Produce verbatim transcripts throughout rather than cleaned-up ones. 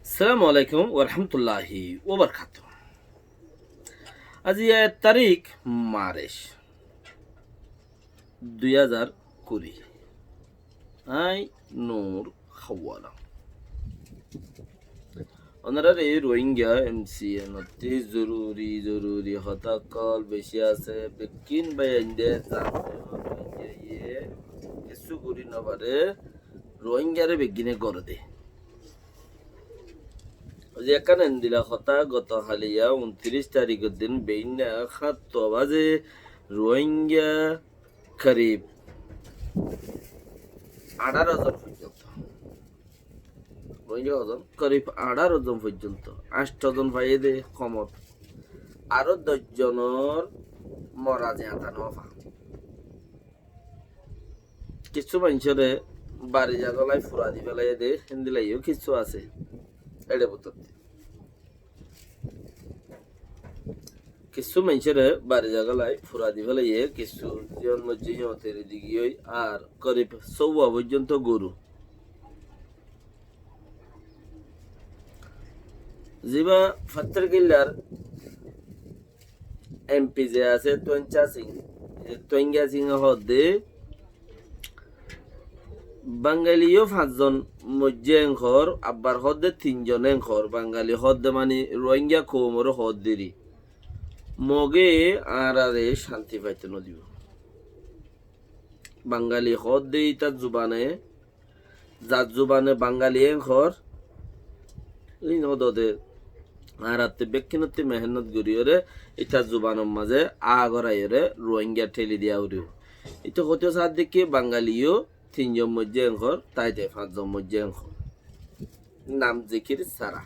Assalamu alaikum warahmatulláhi wabarakátuhu. Aijja ek tarík March dui házar kuri. Añí Nur Hawala. Ónorare Rohingya M C N ottú zoruri, zoruri hotá ókkol beci asé. Beggín báiyainde zane, Rohingyare kessú gorí no fare, Rohingyare beggíne goré de. Ze ekkán endilla hotá, goto háliya untiríc taríkor din beinna háñtta baze Rohingya korib añçáro zon foijjonto. Rohingya hozon? Korib añçáro zon foijjonto. Añctho zon faiyé de komot. Aró doc zonor mora ziyata no fa. Kessú maincóre bari zagolai fura di félaiye de, héndilla yó kessú asé. Ére bútotti kessú maincóre bari zagolai fura di félaiye, kessú ziyón moijjé yó teri di giyói, ar korib sóuwa foijjonto goru. Ziba Fattirkillar M P ze asé, Tuencha Sing, e, Tuencha Singe hoódde, Bangali yó fañs zon moijjé enkor, abbar hoódde tin zon enkor, Bangali hoódde mani Rohingya koumoré hoódde ri. Moge añárare cánti faito no dibo. Bangali hoódde ítar zubane, zar zubane Bangali enkor, ín ódode añáratte bekkúnotte mehénnot goríyore ítar zubanor mazé agoraiyore Rohingya théli diya foribo. Íte hoito saádde ki Bangali yó tin zon moijjé enkor, táite fañs zon moijjé enkor. Nam zikir sára.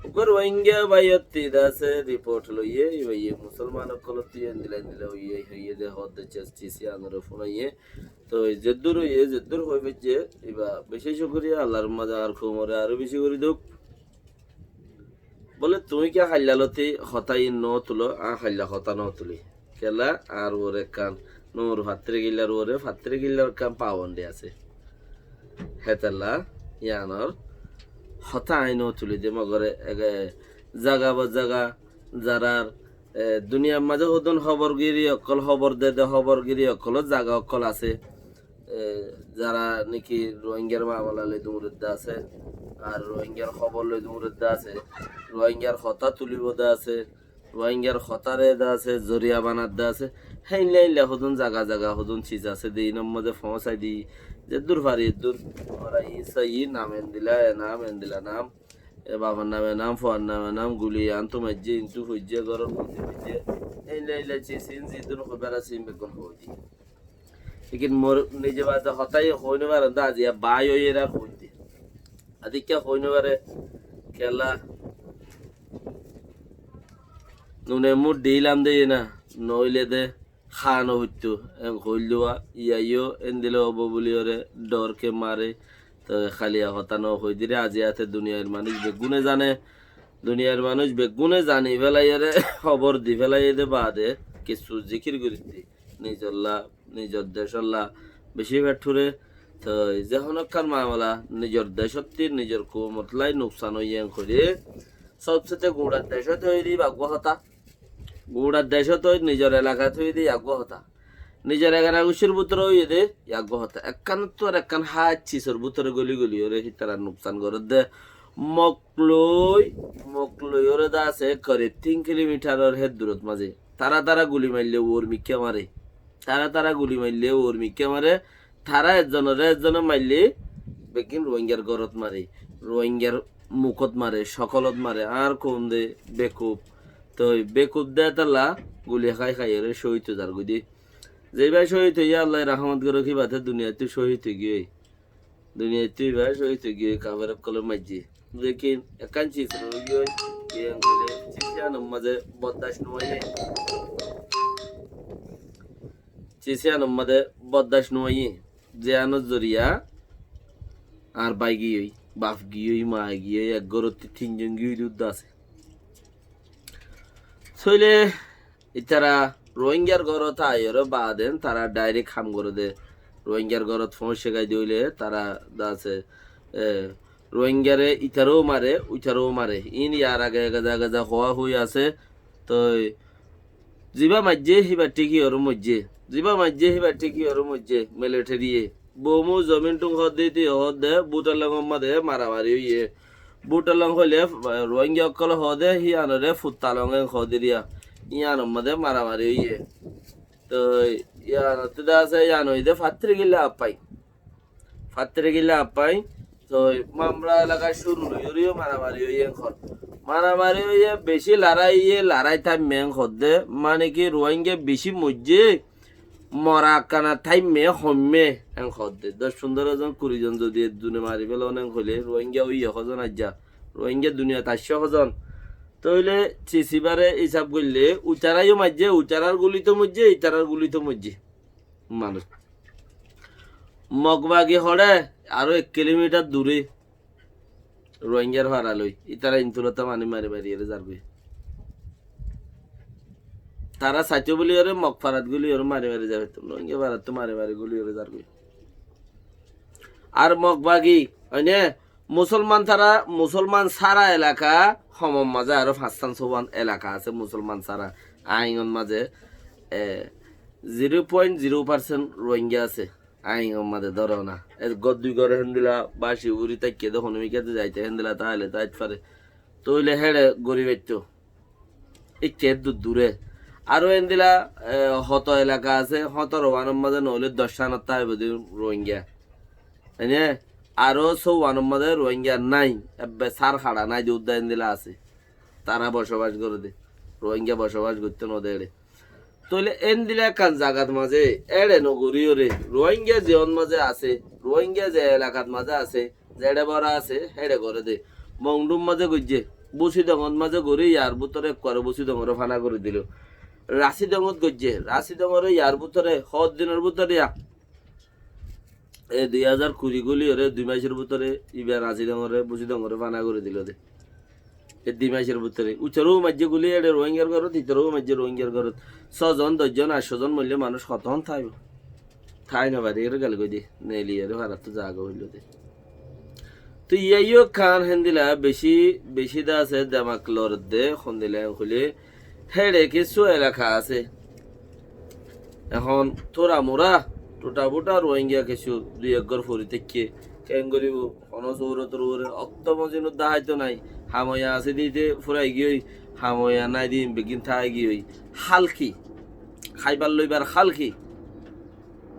Uggwá Rohingya báiyottí de asé riport loiyé, ibáye musolman ókkolottí endilla endilla hoiyé, hoiyé de hoódde ces-, cisiyanore fúnaiyé. Toi zeddúr hoiyé, zeddúr hoi faijjé, ibá beci cukuriya, Allar mazé añár koumore aró beci gorí douk. Bóle, tuñí ki háilla loti hotá iín no tuló, añí háilla hotá no tulí. Kiyólla, añár uore ekkán Nur Fattirkillar uore, Fattirkillar ekkán pawandi asé. Hétolla, yíanor hotá añí no tulí de, mogor ege zaga ba zaga, zarar, e, duniyar mazé hodún hóbor giri ókkol, hóbor de de hóbor giri ókkolor zaga ókkol asé. E, zara niki Rohingyar mamala loi duñredde asé, ar Rohingyar hóbor loi duñredde asé, Rohingyar hotá tulibóde asé, Rohingyar hotáre de asé, zoriya banadde asé, héinla héinla hodún zaga zaga hodún cis asé de, inor mazé foóñsai di, zeddúr fari eddúr. Ora i sai nam endilla, e nam endilla nam, e babar nam e nam, fuar nam e nam, guli iántu maijjé, intu foijjé, góror mazé foijjé, héinla héinla cis in zidún hoibar asé in beggún hoi di. Lekin mor-, nize baade hotá iye hoi no fare de, aijja bái óiye ar hoi de. Adikka hoi no fare, kiyólla nune mur dilam de iye na, noóile de há no foitto, en hoil dua, iyaiyó endilla óibo buliyóre dor ke mare, toi háliya hotá no hoi dire, aijja ate duniyair manúic beggúne zane, duniyair manúic beggúne zani félaiyóre, hóbor di félaiyé de baade, kessú zikir gorí de. Nizolla, nizor decólla beci feth fure. Toi ze honó ekkán mamela nizor decótti, nizor koumottú nuksan óiye enkori, sobsete guñçar decót óile ibá uggwá hotá, guñçar decót óile nizor elakat óile ibá uggwá hotá, nizor egana gucir bútore óiye de ibá uggwá hotá. Ekkánottú ar ekkán háñs cisor bútore goli goli óre hítara nuksan gorédde. Mok loi, mok loi óre de asé korib tin kilomitaror hé durot mazé. Tara tara guli maille uor mikká mare. Tara tara guli maille uor mikká mare. Tara ezzonore ezzone maille beggín Rohingyar górot mare. Rohingyar mukót mare, sokolot mare. Añár koum de bekuf. Toi bekuf de hétolla guli hái hái óre cóhid ói zargói de. Ze ibá cóhid óiye Allaye rahmot gorouk, ibá te duniyaittú cóhid ói giyói. Duniyaittú ibá cóhid ói giyói, kafer ókkolé maijjé. Lekin ekkán cis roi giyói, iyán hoilé cis iyánor mazé boddac no óiye. Cis iyánor mazé boddac no óiye. Ze iyánor zoriya añár bái giyói, baf giyói, maa giyói, ek górottu tin zon giyói de uddá asé. Tóile ítara Rohingyar górot aiyóre baade tara dairek ham goré de. Rohingyar górot foóñsi gai de óile tara de asé, e, Ruáingaré ítaró mare, uitaró mare. Iín yar age ege zage za hoóa hoi asé. Toi zibá maijjé híba thík híyoró moijjé. Zibá maijjé híba thík híyoró moijjé. Militariye. Bomu zomin thum hoódde íte hoódde Bútalongor mazé maramari óiye. Bútalong hoilé, eh, Ruáinga ókkole hoóde híyanoré Futtalong en hoóde riya. Híyanor mazé maramari óiye. Toi yíanottú de asé, yían óiye de Fattirikilla Appai. Fattirikilla Appai, toi Mamra elaka cúru loiyóre yó maramari óiye en hoór. Maramari óiye, bicí larái óiye, larái táimme en hoódde, mane ki Ruáinga bicí moijjé, mora ekkana táimme hoimme en hoódde. Doc fundoro zon, kuri zon zodi eddune mari félon en hoilé, Ruáinga óiye hozon aijja? Ruáinga duniyat aiccé hozon? Tóile cisibáre isab goillé, uitará yó maijjé, uitarár gulito moijjé, itarár gulito moijjé. Manúic. Mog bagi hoçé aró ek kilomithar duré Ruáingar fara loi. Ítara intulótta manúic mari mari ere zargoi. Tará saitó buli ere Mog farat guli ere mari mari zai faitto. Ruáinga farattú mari mari guli ere zargoi. Ar Mog bagi, óine, Musolman sára, Musolman sára elaka, homor mazé aró fañssán sówan elaka asé Musolman sára. Aingot mazé, e, zero point zero percent Ruáinga asé. Aingot mazé dóro na. E gór dui gór héndila báci uri táikke de hono mikká de zaite héndila táile táit fare. Tóile héçe gori faitto. Ikká eddúr duré. Aró endila, e, hoto elaka asé, hótoro wanor mazé noóile doc wanot táibo de Ruáinga. Ene, aró só wanor mazé Ruáinga nái, ebbe sár haça nái de uddá endila asé. Tará bocobac goré de. Ruáinga bocobac goittó no de eçé. Tóile endila ekkán zagat mazé eçé no goríyoré, Ruáinga ze ot mazé asé, Ruáinga ze elakat mazé asé, zeçé bára asé, héçe goré de. Mongdur mazé goijjé, Busidongot mazé gorí, yar bútore ekkuare Busidongoré fana gorí dilo. Rasidongot goijjé, Rasidongoré yar bútore, hoddin or bútore ya. E dui házar kuri guli ore dui maicor bútore iba Rasidongoré, Busidongoré fana gorí dilo de. E dui maicor bútore. Uitaró maijjé guli eçé Ruáingar górot, itaró maijjé Ruáingar górot. Só zon, doc zon, añctó zon moille manúic hotón táibo? Tái no fari, ere gal goi de, neli ere farattú zaga óilo de. Toi iyá yó ekkán héndila beci, beci de asé, demak loredde, hondila en hoilé, héçe kessú elaka asé. Ehón tura mura, thuta futa Ruáinga kessú dui ek gór fori táikke, keén goribo? Hono surotor uore okto mozin udda háito nai, hamoya asé de íte furai giyói, hamoya nai de ín beggín tái giyói. Hál ki? Háibar loibar hál ki?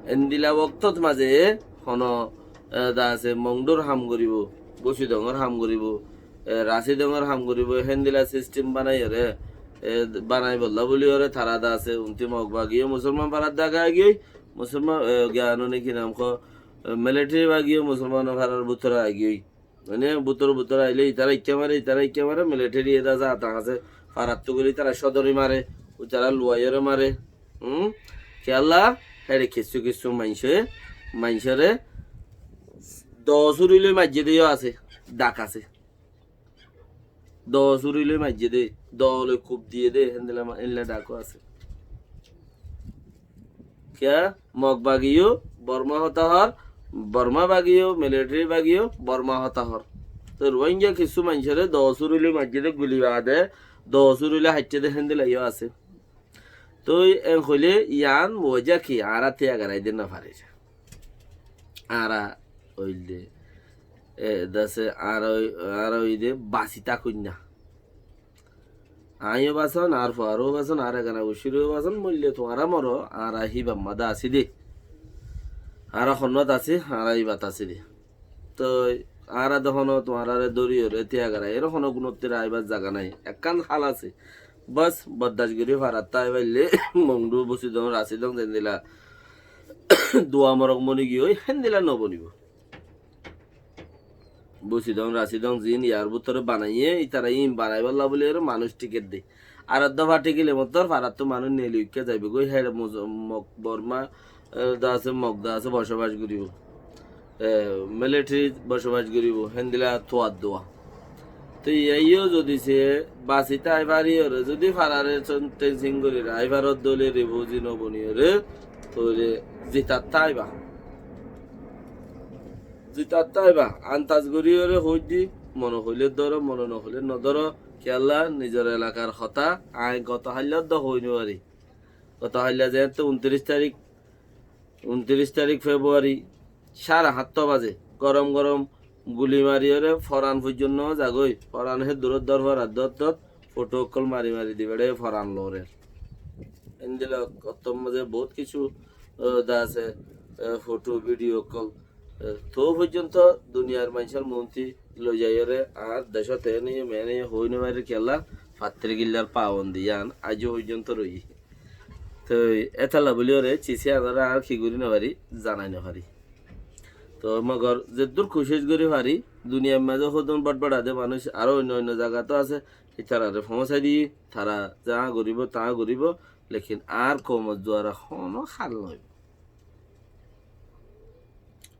Endila októt mazé hono, e, da asé Mongdur ham goribo, Busidongor ham goribo, e, Rasidongor ham goribo, héndila sistem banaiyóre, e, banaibolla buliyóre tará da asé, unti Mog bagiyó Musolman farat zaga giyói, Musolman, e, giyano ne ki nam hoó, e, militari bagiyó Musolman farar bútore agiyói. Mane bútore bútore aile itará ikká mare, itará ikká mare, militari eda za ata asé, farattú guli tará códori mare, uitará luaiyóre mare. Hum? Kiyólla? Héçe kessú kessú maincé, maincóre doo súri loi maijjé de yó asé, dhak asé. Doo súri loi maijjé de, doo loi kub diyé de, héndila ma-, héndila dhakó asé. Kiyá? Mog bagiyó Borma hotá hoór, Borma bagiyó, militari bagiyó Borma hotá hoór. Toi Ruáinga kessú maincóre doo súri loi maijjé de, guli baade doo súri loi háitte de, héndila yó asé. Toi en hoilé yián wojá ki? Añára tiyagar aide no farir. Añára óilde, e, dase añára ói-, añára óide basi tákoinna. Aññí yó bason, añár fuaré yó bason, añár egana guccíre yó bason, moille tuáñra moro, añára híbar mazé así de. Añára honnúat así, añára híbat así de. Toi añára de hono tuáñrare dóriyoré tiyagar aiyóre hono gunottú aibar zaga nái. Ekkán hál asé. Bas, boddac gorí farattú aifaille, Mongdu, Busidong, Rasidong zendila dua morok moni giyói, héndila no bonibo. Busidong, Rasidong ziín yar bútore banaiyé, ítara iín banaibálla buli ere manúic thíker de. Ar eddofa thíkile mottor farattú manúic neli uikká zaibogói, héçe Muz-, Mog, Borma, e, da asé, Mog da asé, bocobac goribo. E, militari bocobac goribo, héndila tuar dua. Toi iyá yó zodi se basi tái fari ore, zodi farare tensing gori raifarar dole refuji no boni ore, tóile zitat táiba. Zodi tattú aiba, andaz goríyoré hoóiddi, mone hoilé dóro, mone nohoilé nodóro, kiyólla nizor elakar hotá, aññí goto háilla dó hoói nofari. Goto háilla zeéñtte untiríc tarík, untiríc tarík Februari, sáre háñtto bazé, gorom gorom guli mariyoré foran foijjonto zagói, foran hé durót dór forar dót dót, fothó ókkol mari mari di beçé foran lorer. Endilla ottór mazé bout kissú, e, de asé, e, fothó, bidiyó ókkol. E, toó foijjonto duniyar maincór muúntu loizaiyóre añár decót eéne, meéne hoói nofarir kiyólla, fattirgillar pabondi yían aijjó foijjonto roiyé. Toi étalla bóliyoré cis yíanoré añár ki gorí nofari, zanai nofari. Toi mogor zeddúr kucíc gorí fari, duniyar mazé hodún botbot adé manúic aró oinno oinno zagat asé, ítararé foóñsai diyí, tará zaá goríbou, taá goríbou, lekin añár koumor duara honó hál noóibou.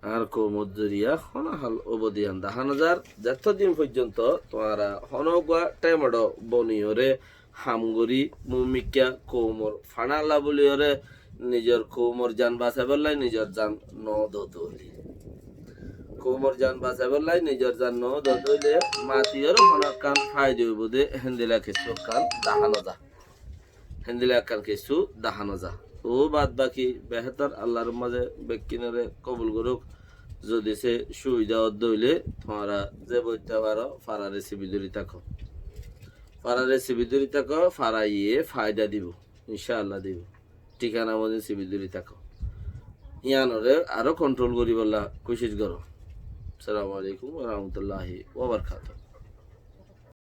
Añár koumor zoriya honó hál óibo de yían dahá nozar. Zetó din foijjonto tuáñra honó uggúa thaim ot boniyoré ham gorí, mumikká koumor fañálla bóliyoré nizor koumor zan basaibálla nizor zan nodó dóile, koumor zan basaibálla nizor zan nodó dóile, matiyoré honó ekkán faida óibo de héndilla kissú ekkán dahá nozar. Héndilla ekkán kissú dahá nozar. Toó bad baki behétor Allar mazé bekkúnoré kobul gorouk. Zodi se cúbida ódde óile tuáñra ze boitta faro, fararé sibi dóri táko. Fararé sibi dóri táko, faraye faida dibou. Incá Allah dibou. Thíkana mozin sibi dóri táko. Yíanoré aró konthról goríbolla kucíc goró. Assalamu alaikum wa rahmatullahi wa barakatuhu.